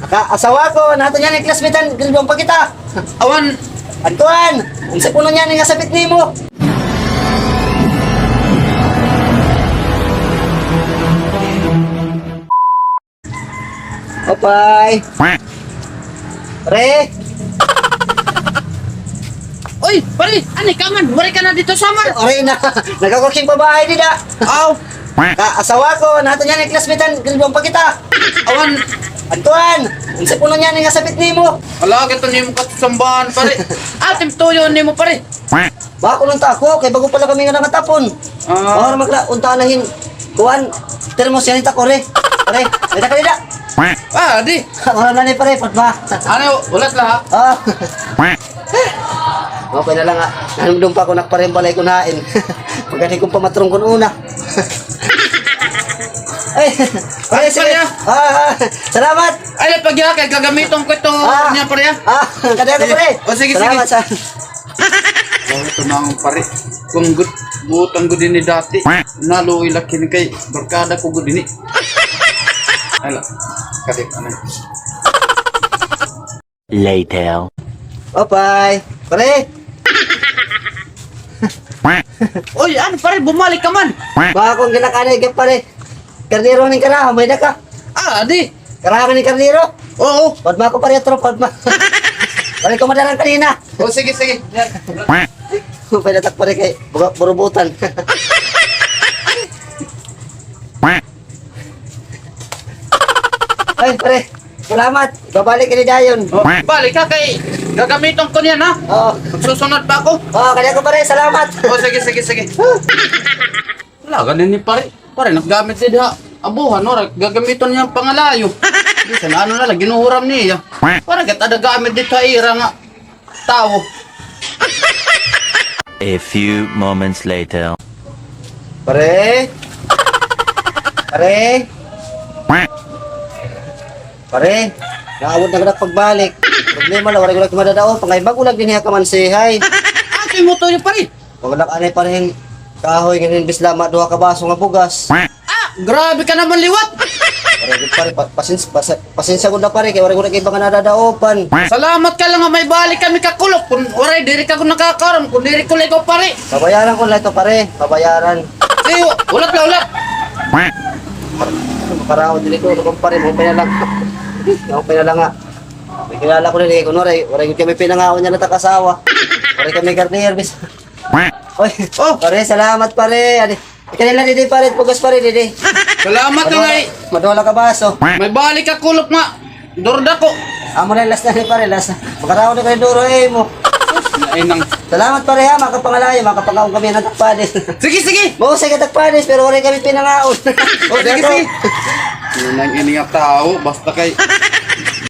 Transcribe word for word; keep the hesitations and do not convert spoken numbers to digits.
Ka, asawa ko, nato niyan, classmate-an, grade one pa kita. Awan. Antuan, unsa kuno niyan nga sapit nimo? Opay. Pre. Oy, pare, ani ka man? Waray ka na didto sa Samar? Waray na. Nagakuking babae dida. Aw. Ka, asawa ko, nato niyan, classmate-an, grade one pa kita. Awan. Antuan, unsa kuno niyan nga sapit nimo? Ala, kita nimo katusambahan, pare. Atim tuyo nimo, pare. Baka unta ako, kay bago pa la kami nga nangatapon. Ah. Baka naman kala, unta na hin, kuan, termos yan ita, kore. Pare, may da ka dida. Ah, di. Wala na ni pare, pat ba? Ano, ulat la, ha? Ah. Okay na lang, ha. Nanumdum pa ako, nakpare, balay ko na, in. Pagkani kong pamatrong ko una. Ay, ay, sige. Pare, ah. Ah, ah. Salamat. Ay, pagya, kay gagamiton ko ito Ah. niya, pare, ah. Ah, kaya ko, Sige. pare. O, sige, Salamat, sige. sa Ano ito na ang pare? Kung gud, buotang gud ini dati. Naluoy la kini kay barkada ko gud ini. Ala, kadit, ano? Later. Opay, pare. Oy, ano pare, bumalik ka man? Baka kung ginakanay ka pare. Kardero ning karaha, may da ka. Ah, di. Karaha ning kardero? Oo. Padma ko pare, tropa, padma. Pare ko madarang kanina. O, sige, sige. Yan. May datak pare kay buga-, burubutan. Ay, pare. Salamat. Babalik ka ni dayon. O, balik ka kay gagamiton ko niyan, ha? Oo. Magsusunod pa ako. Oo, kaya ko pare. Salamat. O, sige, sige, sige. Wala, ganin ni pare. Pare, naggamit siya diha. Abuhan, ora, gagamiton niya pangalayo. Bisan ano na lang, ginuhuram niya. Para kita ada gamit dito ha ira nga tawo. A few moments later. Pare? Pare? Pare, naabot na ka na pagbalik. Problema na, waray ko na madadao. Pangay bag-o lang dinhi ha kamansihay. Ato mo to, pare. Wag lang anay pare hin kahoy, ganin bislama, duha ka baso nga bugas. Ah, grabe ka naman liwat. Pare, gud pare, pa-, pasens-, pasa-, pasensya gud na pare, kay waray gud na kay iba nga nadadaopan. Salamat ka lang nga may balik kami kakulop. Kun waray, diri ka gud nakakaram, kun diri ko ligaw pare. Babayaran ko na ito pare, babayaran. Sige, ulat na ulat. Makaraon diri ko, ano pare, maupay na lang. Maupay na lang nga. May kilala ko diri, kun waray, waray gud kami pinangaon niya na tak asawa. Waray kami garnier, bis. Oy, Oh. pare, salamat, pare. Adi, kanila didi, pare, bugas, pare, didi. Salamat Maduha, ngay. maduha ka baso. May balik ka kulop nga. Durda ko. Amo na last na ni, pare, last. Makaraon na kayo duro, eh, mo. Ay, nang. Salamat, pare, ha, makapangalayo, makapangaon kami ng takpadis. Sige, sige. Mo, sige, takpadis, pero wala kami pinangaon. O, sige, sige. Yan ang ini nga tao, basta kay